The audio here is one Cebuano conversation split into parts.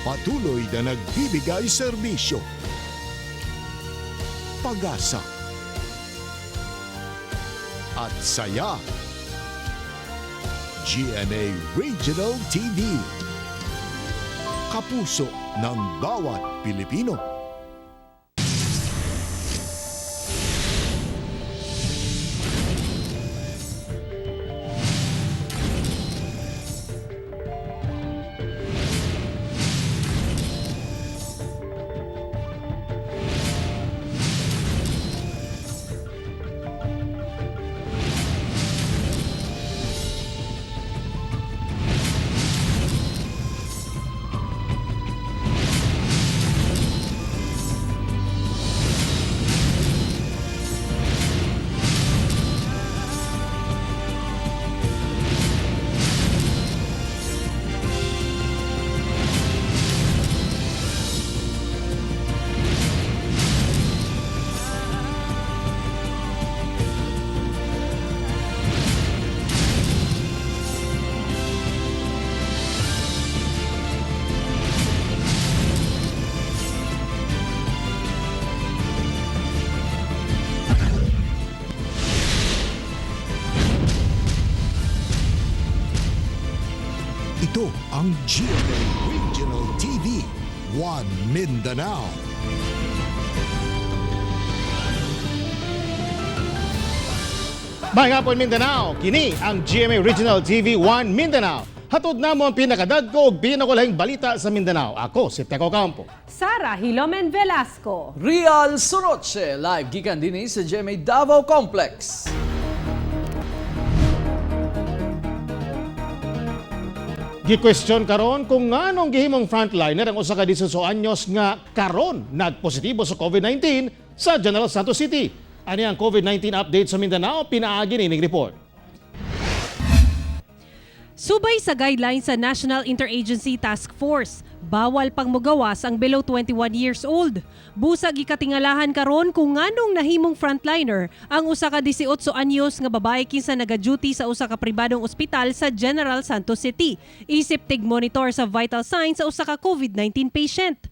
Patuloy na nagbibigay serbisyo, pag-asa, at saya. GMA Regional TV. Kapuso ng bawat Pilipino. Ito ang GMA Regional TV, One Mindanao. May hapon, Mindanao, kini ang GMA Regional TV 1 Mindanao. Hatod na mo ang pinakadagko ug pinakulahing balita sa Mindanao. Ako si Teco Campo. Sara Hilomen Velasco. Real Soroche, live gikan dinhi sa GMA Davao Complex. Gi-question karon kung nganong gihimong frontliner ang usa ka 18 anyos nga karon nagpositibo sa COVID-19 sa General Santos City. Ani ang COVID-19 update sa Mindanao, pinaagi nining report. Subay sa guidelines sa National Interagency Task Force, bawal pang mugawas ang below 21 years old. Busag ikatingalahan karon kung nganong nahimong frontliner ang usa ka 18 anyos nga babae kinsa naga-duty sa usa ka pribadong ospital sa General Santos City. Isip tig-monitor sa vital signs sa usa ka COVID-19 patient.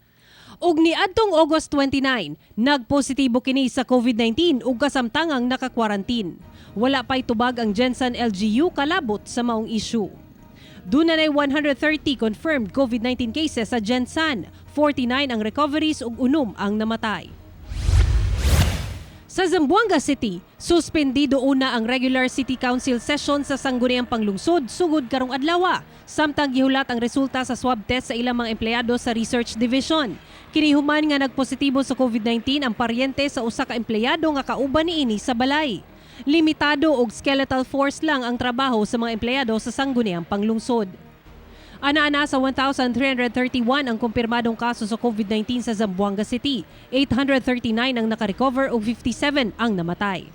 Ug niadtong August 29, nagpositibo kini sa COVID-19 ug kasamtangang nakakwarantin. Wala pa'y tubag ang Jensen LGU kalabot sa maong issue. Doon na 130 confirmed COVID-19 cases sa Jensen, 49 ang recoveries ug 6 ang namatay. Sa Zamboanga City, suspendido una ang regular City Council session sa Sangguniang Panglungsod sugod karong adlaw. Samtang gihulat ang resulta sa swab test sa ilang mga empleyado sa Research Division. Kinihuman nga nagpositibo sa COVID-19 ang paryente sa usa ka empleyado nga kauban niini sa balay. Limitado og skeletal force lang ang trabaho sa mga empleyado sa Sangguniang Panglungsod. Ana-ana sa 1,331 ang kumpirmadong kaso sa COVID-19 sa Zamboanga City. 839 ang nakarecover ug 57 ang namatay.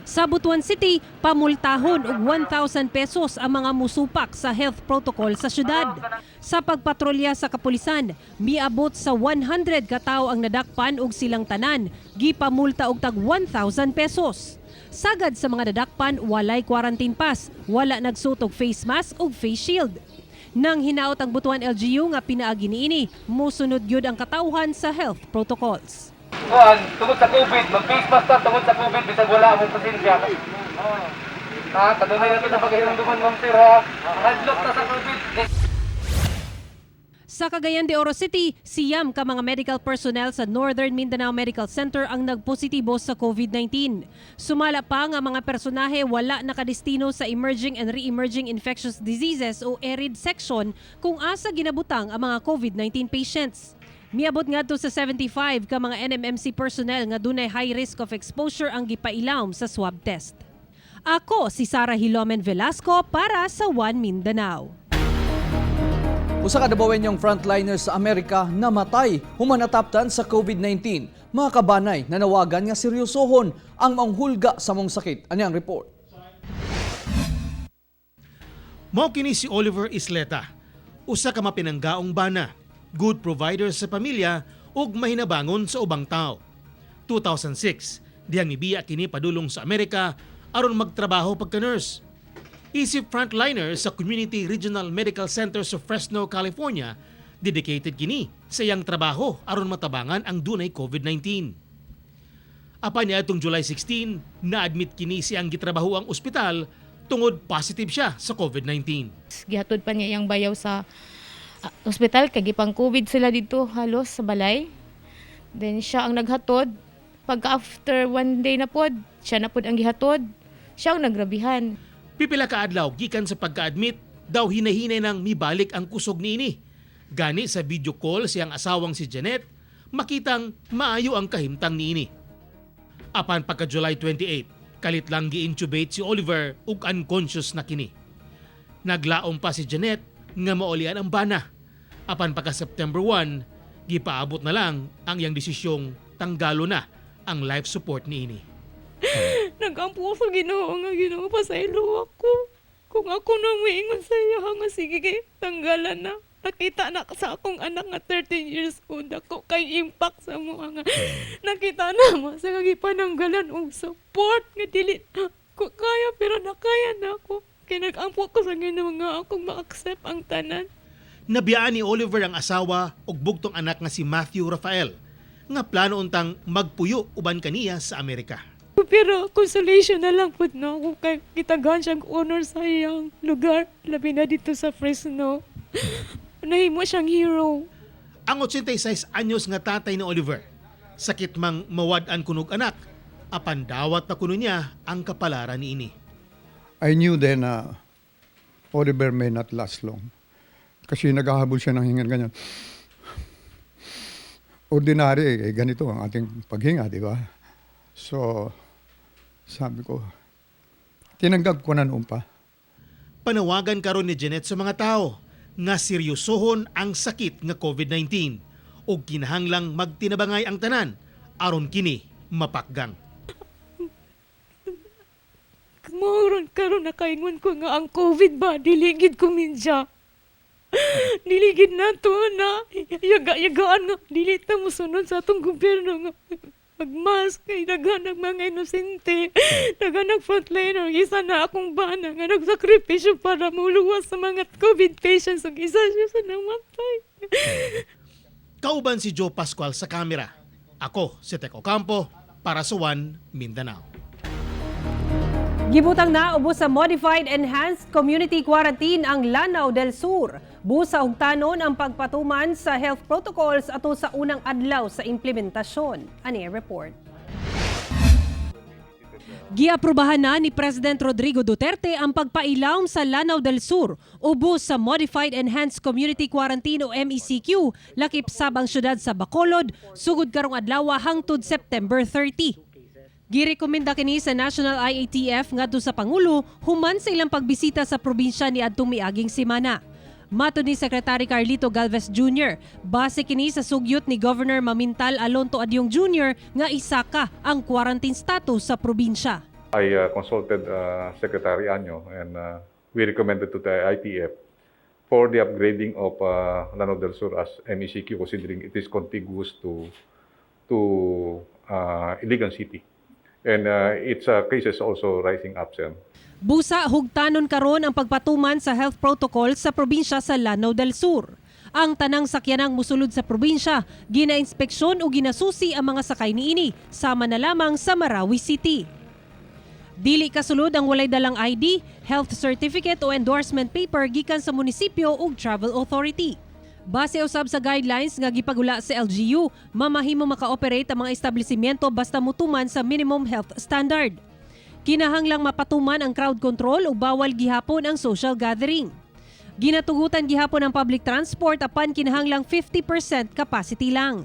Sa Butuan City, pamultahon og 1,000 pesos ang mga musupak sa health protocol sa syudad. Sa pagpatrolya sa kapulisan, miabot sa 100 katao ang nadakpan og silang tanan, gipamulta og tag 1,000 pesos. Sagad sa mga nadakpan, walay quarantine pass, wala nagsuot og face mask ug face shield. Nang hinaot ang Butuan LGU nga pinaagi niini, mosunod gyud ang katawhan sa health protocols. Kuan, tungod sa COVID, mag-face mask ta tungod sa COVID bisag wala among pasensya. Ha, kanunay natin ang pagkahinumduman, ma'am sir, ha. Hadlok ta sa COVID. Sa Cagayan de Oro City, 9 ka mga medical personnel sa Northern Mindanao Medical Center ang nagpositibo sa COVID-19. Sumala pa nga mga personahe wala nakadestino sa Emerging and Re-emerging Infectious Diseases o ERID section kung asa ginabutang ang mga COVID-19 patients. Miabot ngadto sa 75 ka mga NMMC personnel nga dunay high risk of exposure ang gipailawom sa swab test. Ako si Sara Hilomen Velasco para sa One Mindanao. Usa ka Dabawenyong frontliner sa Amerika namatay human nataptan sa COVID-19. Mga kabanay nanawagan nga seryosohon ang manghulga sa mong sakit. Ani ang report. Mao kini si Oliver Isleta, usa ka mapinanggaong bana, good provider sa pamilya ug mahinabangon sa ubang tao. 2006, dihang mibiya kini padulong sa Amerika aron magtrabaho pagka-nurse. Isip frontliner sa Community Regional Medical Center sa Fresno, California, dedicated kini sa iyang trabaho aron matabangan ang dunay COVID-19. Apan niadtong July 16, na-admit kini siyang gitrabaho ang ospital tungod positive siya sa COVID-19. Gihatod pa niya iyang bayaw sa ospital kay gipang COVID sila dito halos sa balay. Then siya ang naghatod. Pagka after one day na pod, siya na pod ang gihatod. Siya ang nagrabihan. Pipila ka adlaw gikan sa pagka-admit, daw hinahinay nang mibalik ang kusog niini. Gani sa video call siyang asawang si Janet, makitang maayo ang kahimtang niini. Apan pagka July 28, kalit lang gi-intubate si Oliver ug unconscious na kini. Naglaom pa si Janet nga maulian ang bana. Apan pagka September 1, gipaabot na lang ang iyang desisyong tanggalo na ang life support niini. Nagampo ko sa Ginoo nga, "Ginoo, pasaylo ako. Kung ako na moingon sa iya nga sige kay tanggalan na." Nakita na sa akong anak nga 13 years old, ako kay impact sa mo nga nakita na mo sa gipananggalan og support nga dili na ko kaya, pero nakaya na ako. Kay nagampo ko sa Ginoo nga akong ma-accept ang tanan. Nabiyaan ni Oliver ang asawa ug bugtong anak nga si Matthew Rafael nga plano untang magpuyo uban kaniya sa Amerika. Pero consolation na lang pud no kung kay gitagaan siyang honor sa iyang lugar, labi na dito sa Fresno. Nahimo siyang hero. Ang 86 anyos nga tatay ni Oliver, sakit mang mawad-an kunog anak, apan dawat na kuno niya ang kapalaran niini. I knew then na Oliver may not last long. Kasi naghahabol siya ng hinga ganyan. Ordinary, eh, ganito ang ating paghinga, di ba? So, sabi ko, tinanggap ko na noon pa. Panawagan karon ni Janet sa mga tao nga seryosohon ang sakit nga COVID-19 ug kinahanglang magtinabangay ang tanan aron kini mapakgang. Mauron karon nakaingon ko nga ang COVID ba, dili gid komedya. Dili gid na to na yaga-yagaan nga dili ta mosunod sa atong gobyerno nga magmask kay daghan ng mga inosente, daghan ng frontliner. Isa na akong bana nga nagsakripisyo para muluwas sa mga COVID patients ug isa siya sa namatay. Kauban si Joe Pascual sa kamera. Ako si Tek Ocampo para sa One Mindanao. Gibutang na ubos sa Modified Enhanced Community Quarantine ang Lanao del Sur. Busa hugtanon ang pagpatuman sa health protocols ato sa unang adlaw sa implementasyon. Ani report. Giaprubahan na ni President Rodrigo Duterte ang pagpailawom sa Lanao del Sur ubos sa Modified Enhanced Community Quarantine o MECQ, lakip sab ang syudad sa Bacolod, sugod karong adlaw hangtod September 30. Girekomenda kini sa National IATF ngadto sa Pangulo human sa ilang pagbisita sa probinsya niadtong miaging semana. Matod ni Secretary Carlito Galvez Jr., base kini sa sugyot ni Governor Mamintal Alonto Adyong Jr. nga isaka ang quarantine status sa probinsya. I consulted Secretary Año and we recommended to the IATF for the upgrading of Lanao del Sur as MECQ, considering it is contiguous to Iligan City. And its cases also rising up, sir. Busa hugtanon karon ang pagpatuman sa health protocol sa probinsya sa Lanao del Sur. Ang tanang sakyanang musulod sa probinsya, ginainspeksyon o ginasusi ang mga sakay niini, sama na lamang sa Marawi City. Dili kasulod ang walay dalang ID, health certificate o endorsement paper gikan sa munisipyo ug travel authority. Base usab sa guidelines nga gipagula sa LGU, mamahimo maka-operate ang mga establishmento basta mutuman sa minimum health standard. Kinahanglang mapatuman ang crowd control ug bawal gihapon ang social gathering. Ginatugutan gihapon ang public transport apan kinahanglang 50% capacity lang.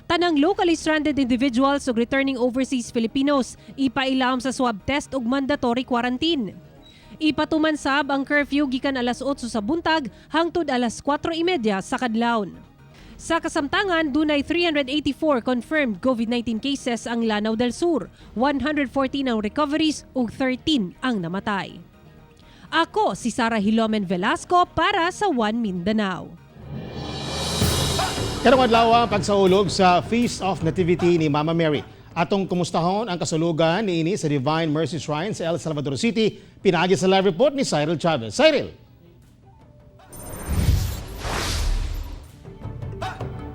Tanang locally stranded individuals ug returning overseas Filipinos ipailawom sa swab test ug mandatory quarantine. Ipatuman sab ang curfew gikan alas 8 sa buntag hangtod alas 4:30 sa kadlawon. Sa kasamtangan, dunay 384 confirmed COVID-19 cases ang Lanao del Sur, 114 ang recoveries ug 13 ang namatay. Ako si Sara Hilomen Velasco para sa One Mindanao. Karong adlaw ang pagsaulog sa Feast of Nativity ni Mama Mary. Atong kumustahon ang kasulugan niini sa Divine Mercy Shrine sa El Salvador City. Pinaagi sa live report ni Cyril Chavez. Cyril!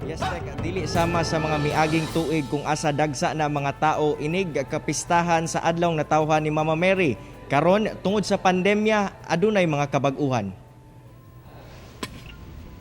Yes, Tek, dili sama sa mga miaging tuig kung asa dagsa na mga tao inig kapistahan sa adlaw natawhan ni Mama Mary. Karon tungod sa pandemya, adunay mga kabag-uhan.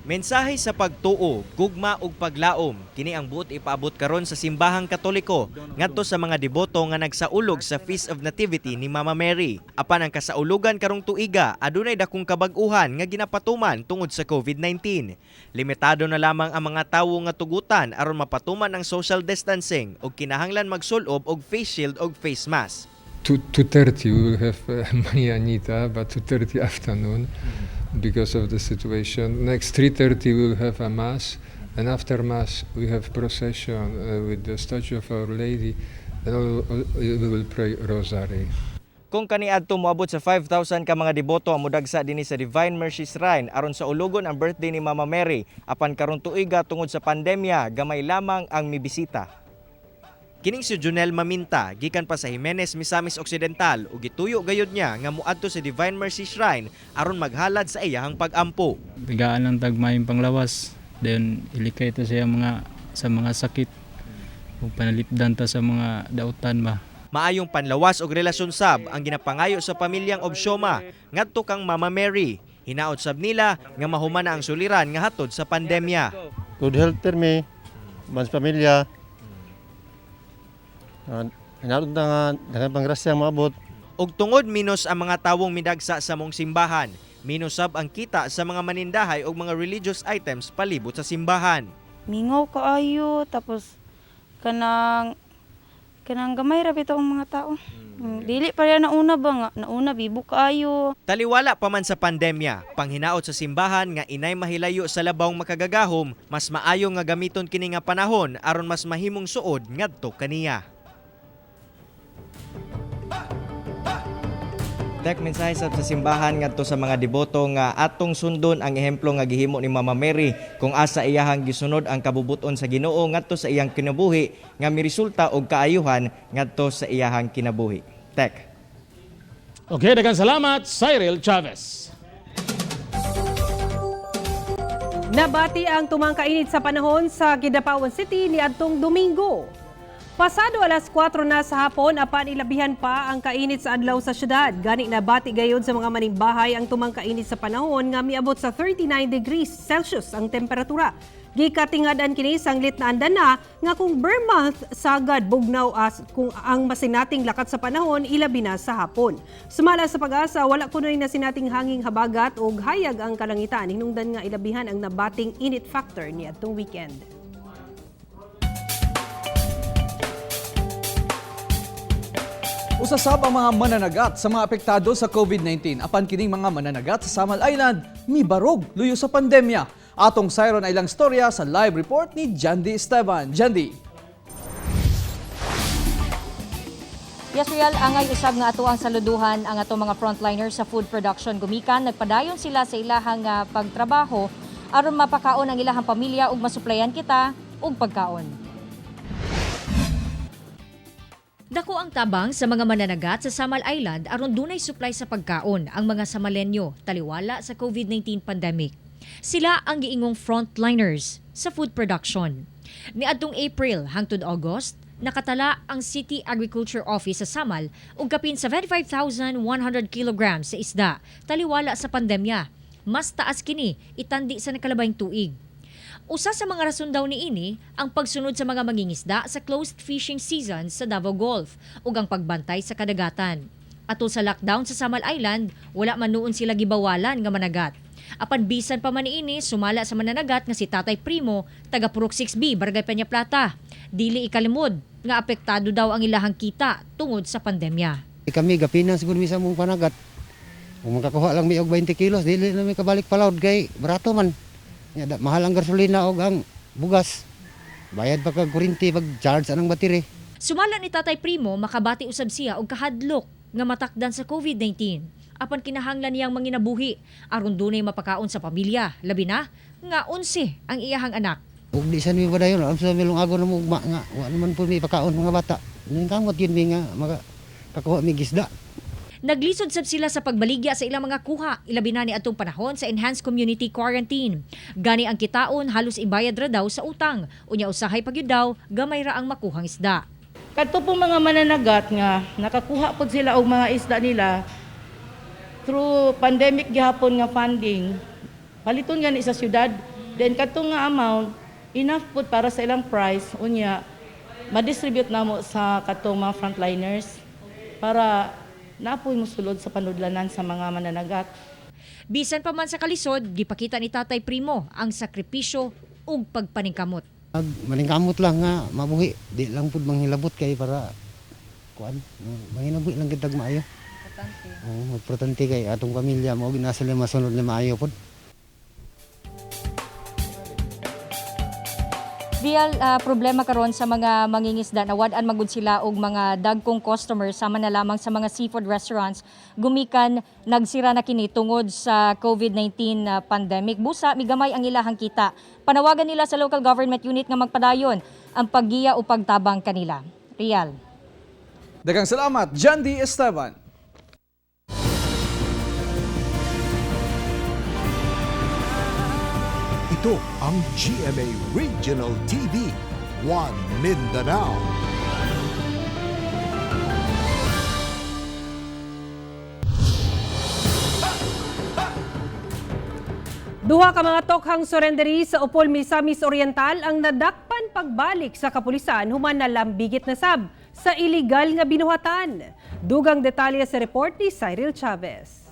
Mensahe sa pagtuo, gugma ug paglaom kini ang buot ipaabot karon sa simbahang Katoliko ngadto sa mga deboto nga nagsaulog sa Feast of Nativity ni Mama Mary. Apan ang kasaulugan karong tuiga adunay dakong kabag-uhan nga ginapatuman tungod sa COVID-19. Limitado na lamang ang mga tawo nga tugutan aron mapatuman ang social distancing ug kinahanglan magsulob og face shield og face mask. 2:30 we will have Mañanita, but 2:30 afternoon because of the situation. Next 3:30 we will have a mass, and after mass we have procession with the statue of Our Lady, and we will pray rosary. Kung kaniadto moabot sa 5,000 ka mga deboto ang mudagsa dinhi sa Divine Mercy Shrine aron sa ulugon ang birthday ni Mama Mary, apan karon tuiga tungod sa pandemya gamay lamang ang mibisita. Kining si Junel Maminta gikan pa sa Jimenez, Misamis Occidental ug gituyo gayud niya nga moadto sa Divine Mercy Shrine aron maghalad sa iyahang pag-ampo. Bigaan lang tagmayong panglawas. Then ilikay ta siya mga sa mga sakit ug panalipdan ta sa mga dautan ba. Maayong panlawas og relasyon sab ang ginapangayo sa pamilyang Obsioma ngadto kang Mama Mary. Hinaot sab nila nga mahuman na ang suliran nga hatod sa pandemya. Good health permi, mas pamilya. Hinaot na nga, daghang panggrasya maabot. Ug tungod minus ang mga tawong midagsa sa mong simbahan, minus sab ang kita sa mga manindahay og mga religious items palibot sa simbahan. Mingaw kaayo tapos kanang kanang gamay ra bitaw ang mga tao. Dili pa rin nauna ba nga nauna bibo kaayo. Taliwala pa man sa pandemya, panghinaot sa simbahan nga inay mahilayo sa labawng makagagahom, mas maayo nga gamiton kini nga panahon aron mas mahimong suod ngadto kaniya. Tek, mensahe sab sa simbahan ngadto sa mga deboto nga atong sundon ang ehemplo nga gihimo ni Mama Mary kung asa iyahang gisunod ang kabubuton sa Ginoo ngadto sa iyang kinabuhi nga miresulta og kaayuhan ngadto sa iyahang kinabuhi. Tek. Okay, daghang salamat, Cyril Chavez. Nabati ang tumang kainit sa panahon sa Kidapawan City niadtong Domingo. Pasado alas 4 na sa hapon, apan ilabihan pa ang kainit sa adlaw sa syudad. Gani nabati gayod sa mga maningbahay ang tumang kainit sa panahon nga miabot sa 39 degrees Celsius ang temperatura. Gikatingad-an kini sanglit na andan na nga kung bare month sagad bugnaw as kung ang masinating lakat sa panahon ilabi na sa hapon. Sumala sa Pag-asa, wala kunoy nasinating hanging habagat ug hayag ang kalangitan, hinungdan nga ilabihan ang nabating init factor niadtong weekend. Usasab ang mga mananagat sa mga apektado sa COVID-19. Apan kining mga mananagat sa Samal Island, mibarog luyo sa pandemya. Atong sayron ay ilang storya sa live report ni Jandy Esteban. Jandy. Yes, Real, angay usab nga ato ang saluduhan ang ato mga frontliners sa food production gumikan. Nagpadayon sila sa ilahang pagtrabaho aron mapakaon ang ilahang pamilya ug masuplayan kita og pagkaon. Dako ang tabang sa mga mananagat sa Samal Island aron dunay supply sa pagkaon ang mga Samalenyo taliwala sa COVID-19 pandemic. Sila ang giingong frontliners sa food production. Niadtong April hangtod August, nakatala ang City Agriculture Office sa Samal og kapin 75,100 kilograms sa isda taliwala sa pandemya. Mas taas kini itandi sa nakalabayng tuig. Usa sa mga rason daw niini ang pagsunod sa mga mangingisda sa closed fishing season sa Davao Gulf ug ang pagbantay sa kadagatan. Atol sa lockdown sa Samal Island, wala man noon sila gibawalan nga managat. Apan bisan pa man niini, sumala sa mananagat nga si Tatay Primo, taga Purok 6B, Barangay Peña Plata. Dili ikalimod nga apektado daw ang ilahang kita tungod sa pandemya. Kami gapina siguro mi sa mong panagat. Kung makakuha lang mi og 20 kilos, dili na mi kabalik palawd kay barato man. Nya da, mahal ang gasolina og ang bugas. Bayad pa kag kuryente pag charge anang battery. Sumala ni Tatay Primo, makabati usab siya og kahadlok nga matakdan sa COVID-19. Apan kinahanglan niyang manginabuhi aron dunay mapakaon sa pamilya, labi na nga 11 ang iyahang anak. Ug di sa mi padayon, am sa milong ago na mo ugma nga wa naman po mi pakaon mga bata. Nangkamot yun mi nga maka kakuha mi gisda. Naglisod sab sila sa pagbaligya sa ilang mga kuha, ilabi na ni atong panahon sa enhanced community quarantine. Gani ang kitaon halos ibayad ra daw sa utang. Unya usahay pagyud daw, gamay ra ang makuhang isda. Kadto po mga mananagat nga nakakuha pod sila og mga isda nila through pandemic gihapon nga funding. Paliton gani sa syudad. Then kadto nga amount enough pod para sa ilang price, unya ma-distribute namo sa katong mga frontliners para napoy mosulod sa panudlanan sa mga mananagat. Bisan pa man sa kalisod, gipakita ni Tatay Primo ang sakripisyo ug pagpaningkamot. Maningkamot lang nga mabuhi, di lang pud manghilabot kay para kuan, manginabuhi lang kitag maayo. Oo, importante kay atong pamilya mao gina sila masunod na maayo pud. Real problema karon sa mga mangingisda na wad-an magud sila og mga dagkong customers sama na lamang sa mga seafood restaurants gumikan nagsira na kini tungod sa COVID-19 pandemic. Busa migamay ang ilahang kita. Panawagan nila sa local government unit nga magpadayon ang paggiya o pagtabang kanila. Real. Daghang salamat, Jandy Esteban. Ito ang GMA Regional TV, One Mindanao. Duha ka mga tokhang surrendery sa Upol, Misamis Oriental ang nadakpan pagbalik sa kapulisan human nalambigit na sab sa iligal nga binuhatan. Dugang detalye sa report ni Cyril Chavez.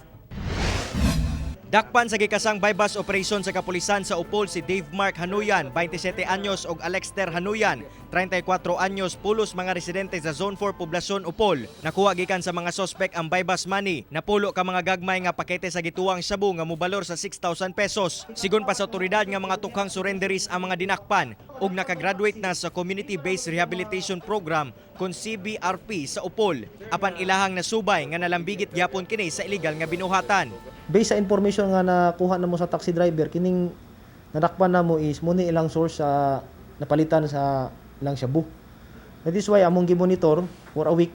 Dakpan sa gikasang bypass operation sa kapulisan sa Upol si Dave Mark Hanuyan, 27 anyos, og Alexter Hanuyan, 34 anyos, pulos mga residente sa Zone 4 Poblasyon Upol. Nakuha gikan sa mga sospek ang bypass money, napulo ka mga gagmay nga pakete sa gituwang shabu nga mobalor sa 6,000 pesos. Sigon pa sa otoridad nga mga tukhang surrenderies ang mga dinakpan ug nakagraduate na sa Community-Based Rehabilitation Program kon CBRP sa Upol. Apan ilahang nasubay nga nalambigit gyapon kini sa illegal nga binuhatan. Based sa information nga nakuha namo sa taxi driver, kining nadakpan namo is muni ilang source sa napalitan sa ilang shabu. That is why among gimonitor for a week.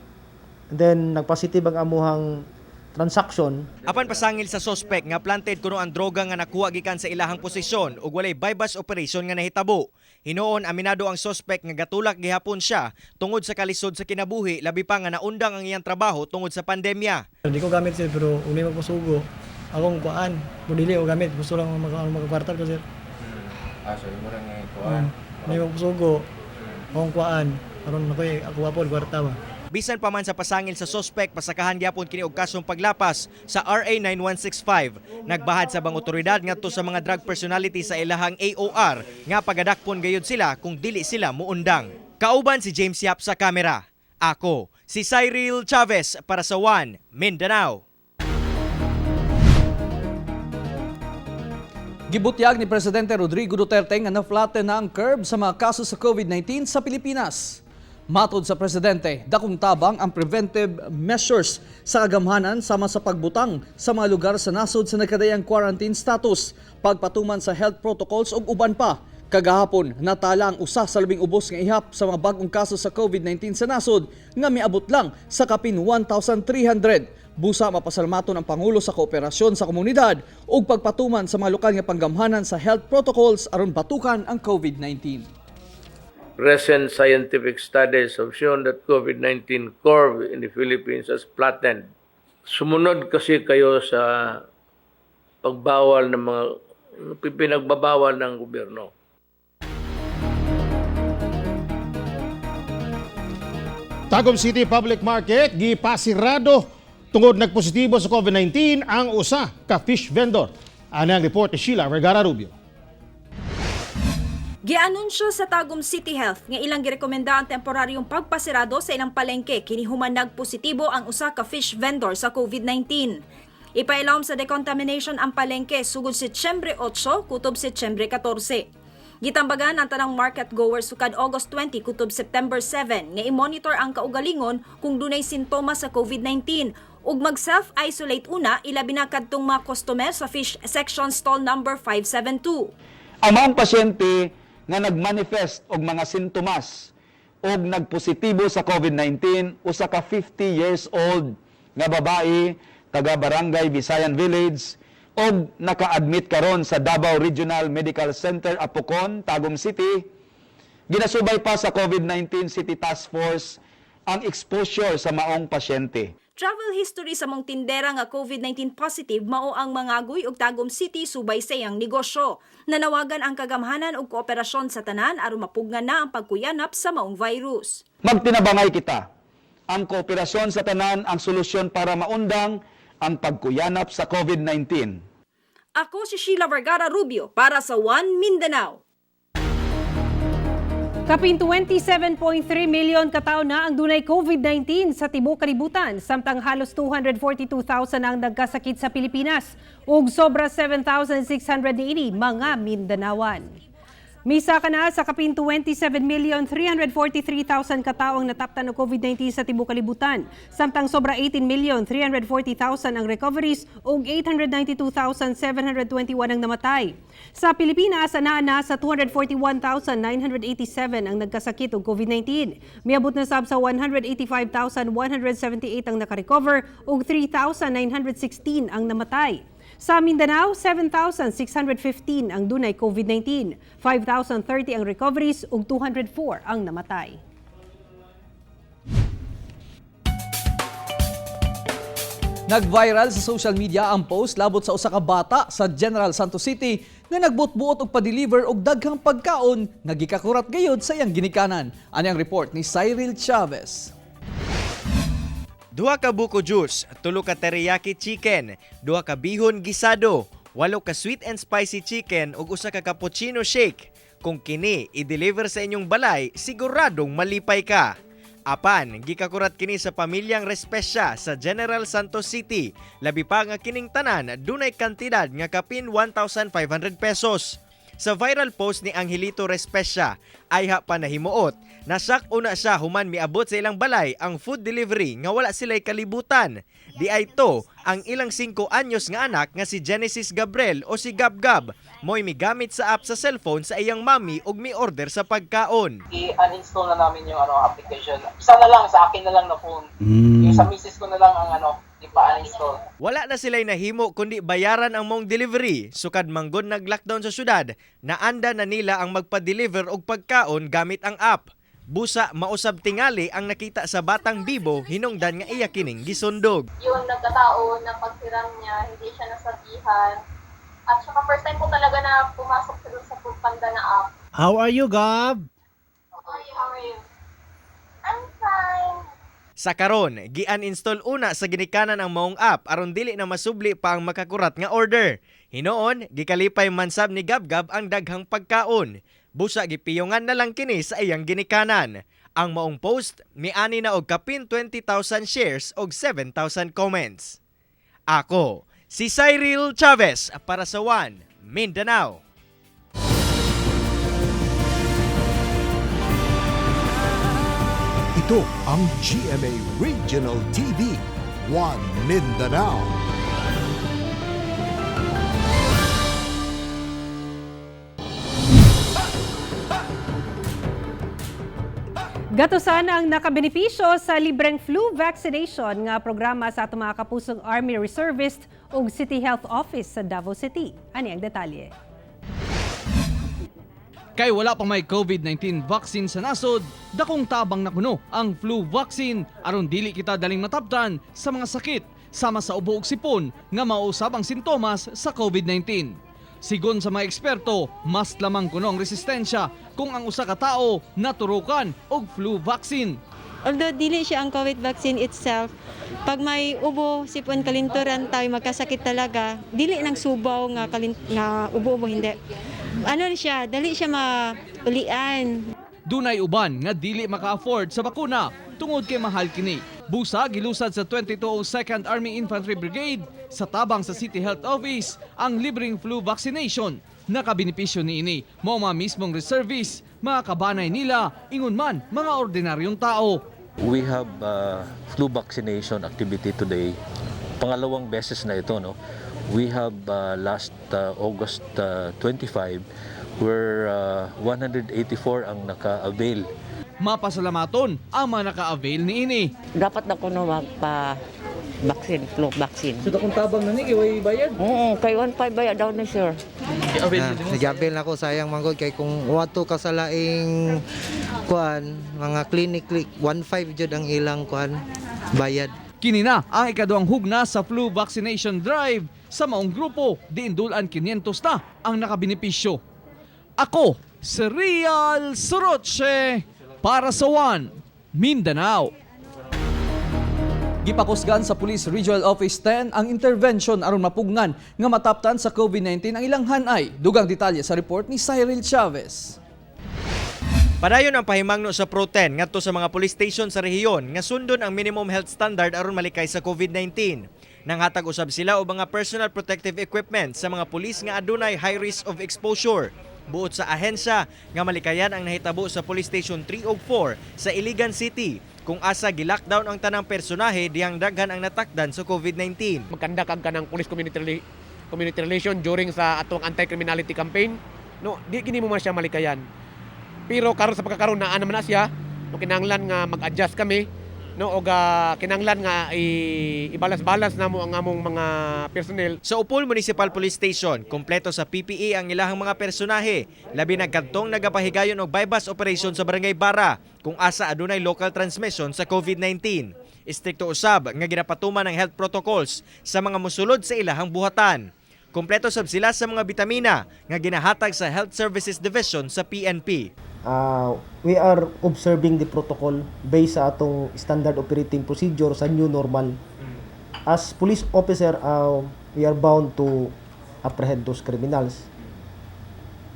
And then nagpositive ang amuhang transaction. Apan pasangil sa sospek nga planted kuno ang droga nga nakuha gikan sa ilahang posisyon ug walay bypass operation nga nahitabo. Hinuon aminado ang sospek nga gatulak gihapon siya tungod sa kalisod sa kinabuhi, labi pa nga naundang ang iyang trabaho tungod sa pandemya. Hindi ko gamit sir, pero uli magpasugo. Akong kuan, budili ko gamit, gusto lang magkwartal ko sir. Ah, so imo ra nga kuan. Hindi magpasugo. Akong kuan, aron ako ako po kwarta ba. Bisan pa man sa pasangil sa sospek, pasakahan gyapon kini og kasong paglapas sa RA 9165. Nagbahad sa bang otoridad ngadto sa mga drug personality sa ilahang AOR nga pagadakpon gayud sila kung dili sila muundang. Kauban si James Yap sa kamera. Ako, si Cyril Chavez para sa One Mindanao. Gibutyag ni Presidente Rodrigo Duterte nga na-flatten na ang curve sa mga kaso sa COVID-19 sa Pilipinas. Matod sa presidente, dakong tabang ang preventive measures sa kagamhanan sama sa pagbutang sa mga lugar sa nasod sa nagkadayang quarantine status, pagpatuman sa health protocols ug uban pa. Kagahapon, natala ang 1 sa 10 nga ihap sa mga bagong kaso sa COVID-19 sa nasod nga miabot lang sa kapin 1,300. Busa mapasalamaton ang Pangulo sa kooperasyon sa komunidad ug pagpatuman sa mga lokal nga panggamhanan sa health protocols aron batukan ang COVID-19. Recent scientific studies have shown that COVID-19 curve in the Philippines has flattened. Sumunod kasi kayo sa pagbawal ng mga pinagbabawal ng gobyerno. Tagum City Public Market gipasirado tungod nagpositibo sa COVID-19 ang usa ka fish vendor. Ani ang report ni Sheila Vergara Rubio. Gianunsyo sa Tagum City Health nga ilang girekomenda ang temporaryong pagpasirado sa ilang palengke kini human nagpositibo ang usa ka fish vendor sa COVID-19. Ipailawom sa decontamination ang palengke sugod Setyembre 8 kutob Setyembre 14. Gitambagan ang tanang market goers sukad August 20 kutob September 7 nga i-monitor ang kaugalingon kung dunay sintomas sa COVID-19 ug mag self-isolate una, ilabi na kadtong mga customer sa fish section stall number 572. Ang maong pasyente nga nagmanifest og mga sintomas Og nagpositibo sa COVID-19 usa ka 50 years old nga babae taga Barangay Visayan Village og naka-admit karon sa Davao Regional Medical Center, Apokon, Tagum City. Ginasubay pa sa COVID-19 City Task Force ang exposure sa maong pasyente. Travel history sa mong tindera nga COVID-19 positive mao ang mangagoy og Tagum City subay sa iyang negosyo. Nanawagan ang kagamhanan og kooperasyon sa tanan aron mapugnan na ang pagkuyanap sa maong virus. Magtinabangay kita. Ang kooperasyon sa tanan ang solusyon para maundang ang pagkuyanap sa COVID-19. Ako si Sheila Vergara Rubio para sa One Mindanao. Kapin 27.3 million katao na ang dunay COVID-19 sa tibuok kalibutan, samtang halos 242,000 ang nagkasakit sa Pilipinas ug sobra 7,680 mga Mindanawan. Misaka na sa kapin 27,343,000 katao ang nataptan og COVID-19 sa tibuok kalibutan, samtang sobra 18,340,000 ang recoveries ug 892,721 ang namatay. Sa Pilipinas, anaa na sa 241,987 ang nagkasakit og COVID-19. Miabot na sab sa 185,178 ang nakarecover ug 3,916 ang namatay. Sa Mindanao, 7,615 ang dunay COVID-19, 5,030 ang recoveries ug 204 ang namatay. Nag-viral sa social media ang post labot sa usa ka bata sa General Santos City nga nagbuot-buot og pa-deliver og daghang pagkaon nga gikakurat gayud sa iyang ginikanan. Ani ang report ni Cyril Chavez. 2 ka buko juice, 3 ka teriyaki chicken, 2 ka bihon gisado, 8 ka sweet and spicy chicken ug 1 ka cappuccino shake. Kung kini i-deliver sa inyong balay, siguradong malipay ka. Apan, gikakurat kini sa pamilyang Respesya sa General Santos City. Labi pa nga kining tanan dunay kantidad nga kapin 1,500 pesos. Sa viral post ni Angelito Respesya, ayha pa nahimuot, nasak una siya human miabot sa ilang balay ang food delivery nga wala sila'y kalibutan. Di ay to ang ilang 5 anyos nga anak nga si Genesis Gabriel o si Gab Gab, mo'y migamit sa app sa cellphone sa iyang mami ug mi-order sa pagkaon. I-uninstall na namin yung ano application. Isa na lang, sa akin na lang na phone. Yung sa misis ko na lang ang ano, ipa-uninstall. Wala na sila'y nahimo kundi bayaran ang mong delivery. Sukad manggod nag-lockdown sa syudad, naanda na nila ang magpa-deliver og pagkaon gamit ang app. Busa mausab tingali ang nakita sa batang bibo hinungdan nga iya kining gisundog. Yung nagkatao na paghiram niya, hindi siya nasabihan. At saka first time po talaga na pumasok siya dun sa Foodpanda na app. How are you, Gab? How are you? How are you? I'm fine. Sa karon, gi-uninstall una sa ginikanan ang maong app aron dili na masubli pa ang makakurat nga order. Hinoon, gikalipay man sab ni Gabgab ang daghang pagkaon. Busa gipiyongan na lang kini sa iyang ginikanan. Ang maong post miani na og kapin 20,000 shares og 7,000 comments. Ako, si Cyril Chavez para sa One Mindanao. Ito ang GMA Regional TV, One Mindanao. Gatusan ang nakabenepisyo sa libreng flu vaccination nga programa sa atong mga kapusong Army Reservist ug City Health Office sa Davao City. Ani ang detalye. Kay wala pa may COVID-19 vaccine sa nasod, dakong tabang na kuno ang flu vaccine aron dili kita daling mataptan sa mga sakit sama sa ubo ug sipon nga mausab ang sintomas sa COVID-19. Sigon sa mga eksperto, mas lamang kuno ang resistensya kung ang usa ka tawo naturukan og flu vaccine. Although dili siya ang COVID vaccine itself, pag may ubo, sipon, kalinturan tayo magkasakit talaga, dili nang subaw nga nga ubo-ubo, hindi. Ano siya, dali siya maulian. Dunay uban nga dili maka-afford sa bakuna tungod kay mahal kini. Busa gilusad sa 2202nd Army Infantry Brigade sa tabang sa City Health Office ang libreng flu vaccination. Nakabenepisyo niini mao mga mismong reservists, mga kabanay nila, ingon man mga ordinaryong tao. We have flu vaccination activity today. Pangalawang beses na ito, no? We have last August 25 where 184 ang naka-avail. Mapasalamaton ang mga naka-avail niini. Dapat na kuno magpa vaccine, flu vaccine. So dakong tabang na ni kay way bayad. Oo, kay 1.5 bayad daw ni sir. Nag-avail na ko, sayang manggod kay kung wato ka sa laing kuan, mga clinic 1.5 jud ang ilang kuan bayad. Kini na ang ikaduhang hugna sa flu vaccination drive sa maong grupo, diin dulan 500 na ang nakabenepisyo. Ako, si Real Soroche para sa One Mindanao. Gipakusgan sa Police Regional Office 10 ang intervention aron mapugnan nga mataptan sa COVID-19 ang ilang hanay. Dugang detalye sa report ni Cyril Chavez. Padayon ang pahimangno sa Pro 10 ngadto sa mga police station sa rehiyon nga sundon ang minimum health standard aron malikay sa COVID-19. Nanghatag usab sila og mga personal protective equipment sa mga pulis nga adunay high risk of exposure. Buot sa ahensya nga malikayan ang nahitabo sa Police Station 3 ug 4 sa Iligan City kung asa gi-lockdown ang tanang personahe dihang daghan ang natakdan sa COVID-19. Magkanda kag kanang police community relation during sa atong anti-criminality campaign, no, di kini mo man siya malikayan. Pero karon sa pagkakaroon naa naman na siya, no, kinahanglan nga mag-adjust kami, no, og kinahanglan nga i-balance-balance namo ang among mga personnel. Sa Upol Municipal Police Station, kompleto sa PPE ang ilahang mga personahe. Labi na kadtong nagapahigayon og bypass operation sa Barangay Bara kung asa adunay local transmission sa COVID-19. Istrikto usab nga ginapatuman ang health protocols sa mga musulod sa ilahang buhatan. Kompleto sab sila sa mga bitamina nga ginahatag sa Health Services Division sa PNP. We are observing the protocol based sa atong standard operating procedure sa new normal. As police officer, we are bound to apprehend those criminals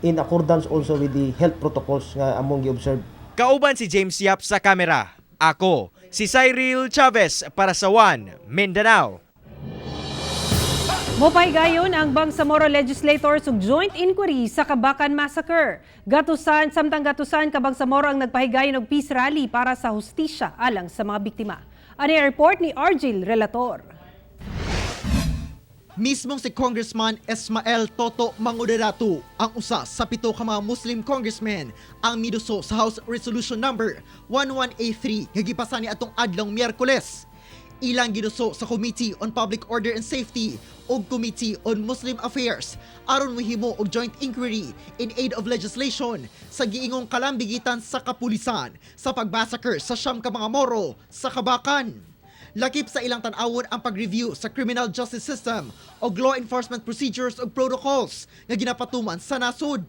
in accordance also with the health protocols nga among gi-observe. Kauban si James Yap sa kamera. Ako, si Cyril Chavez para sa One Mindanao. Mopahigayon ang Bangsamoro legislators ug joint inquiry sa Kabacan Massacre. Gatusan, samtang gatusan ka Bangsamoro ang nagpahigayon og peace rally para sa hustisya alang sa mga biktima. Ani ang report ni Argil Relator. Mismong si Congressman Esmael Toto Mangudadatu ang usa sa 7 ka mga Muslim congressmen ang miduso sa House Resolution Number 1183 nga gipasa ni atong adlong Miyerkules. Ilang giduso sa Committee on Public Order and Safety ug Committee on Muslim Affairs aron mohimo og joint inquiry in aid of legislation sa giingong kalambigitan sa kapulisan sa pagmassacre sa 9 ka mga Moro sa Kabacan. Lakip sa ilang tan-awon ang pag-review sa criminal justice system o law enforcement procedures ug protocols nga ginapatuman sa nasod.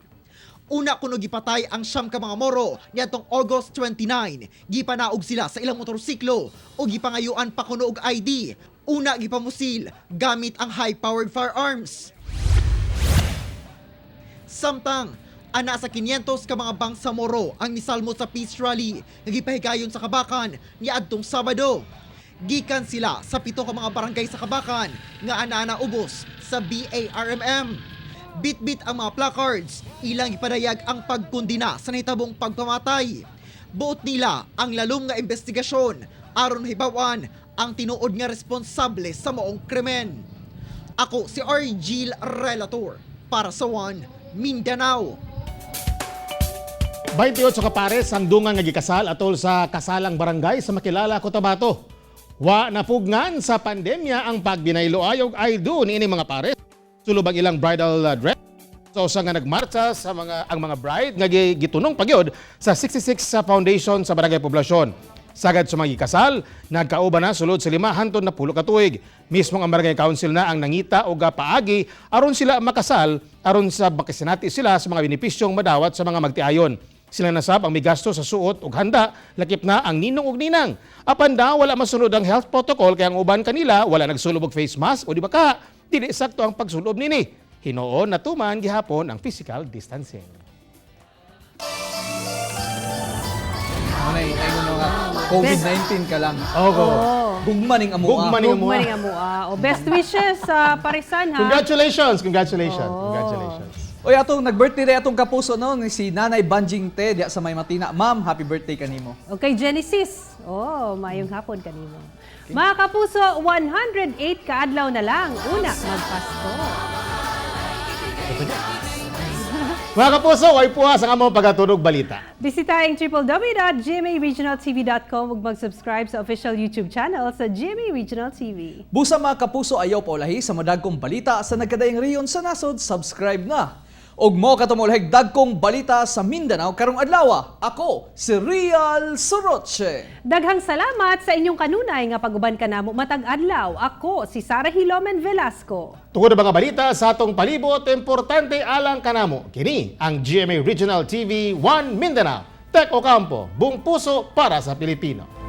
Una kuno gipatay ang 9 ka mga Moro niadtong August 29. Gipanaog sila sa ilang motorsiklo ug gipangayuan pa kuno og ID. Una gipamusil gamit ang high-powered firearms. Samtang ana sa 500 ka mga Bangsamoro ang misalmo sa peace rally nga gipahigayon sa Kabacan niadtong Sabado. Gikan sila sa 7 ka mga barangay sa Kabacan nga ana-ana ubos sa BARMM. Bit-bit ang mga placards, ilang ipadayag ang pagkundina sa nahitabong pagpamatay. Buot nila ang lalom nga investigasyon aron mahibaw-an ang tinuod nga responsable sa maong krimen. Ako si Argil Relator para sa One Mindanao. 28 ka pares ang dungan nga gikasal atol sa kasalang barangay sa Makilala, Cotabato. Wa napugnan sa pandemya ang pagbinayloay og I do niini mga pares. Sulob ang ilang bridal dress. Sa usa nga nagmarcha sa mga ang mga bride nga gitunong pagyod sa 66 sa foundation sa barangay Poblasyon. Sagad sa mga gikasal, nagkauban na sulod sa 5 hantod 10 ka tuig. Mismo ang barangay council na ang nangita og paagi aron sila makasal aron sa makasinati sila sa mga benepisyong madawat sa mga magtiayon. Sila nasab ang migasto sa suot ug handa, lakip na ang ninong ug ninang. Apan daw wala masunod ang health protocol kaya ang uban kanila wala nagsulob og face mask o di ba ka dili sakto ang pagsulob nini. Hinuon natuman gihapon ang physical distancing. Ano ay nga COVID-19 ka lang. Oo. Gugma ning amoa. Gugma ning amoa. Gugma ning amoa. O, best wishes sa paresan ha. Congratulations, congratulations, congratulations. Oy, atong nag-birthday day atong kapuso no ni si Nanay Banjing Te diya sa May Matina. Ma'am, happy birthday kanimo. Okay, Genesis. Oh, mayong hapon kanimo. Mga kapuso, 108 kaadlaw na lang. Una, magpasko. Mga kapuso, way puwas ang among pagatunog balita. Bisita ang www.gmaregionaltv.com ug mag-subscribe sa official YouTube channel sa GMA Regional TV. Busa, mga kapuso, ayaw paulahi sa madagkong balita sa nagkadaiyang rehiyon sa nasod, subscribe na. Og mo katumulhig dagkong balita sa Mindanao karong adlaw. Ako si Real Soroche. Daghang salamat sa inyong kanunay nga pag-uban kanamo matag adlaw. Ako si Sara Hilomen Velasco. Tungod ang mga balita sa atong palibot, importante alang kanamo. Kini ang GMA Regional TV 1 Mindanao. Tek Ocampo, buong puso para sa Pilipino.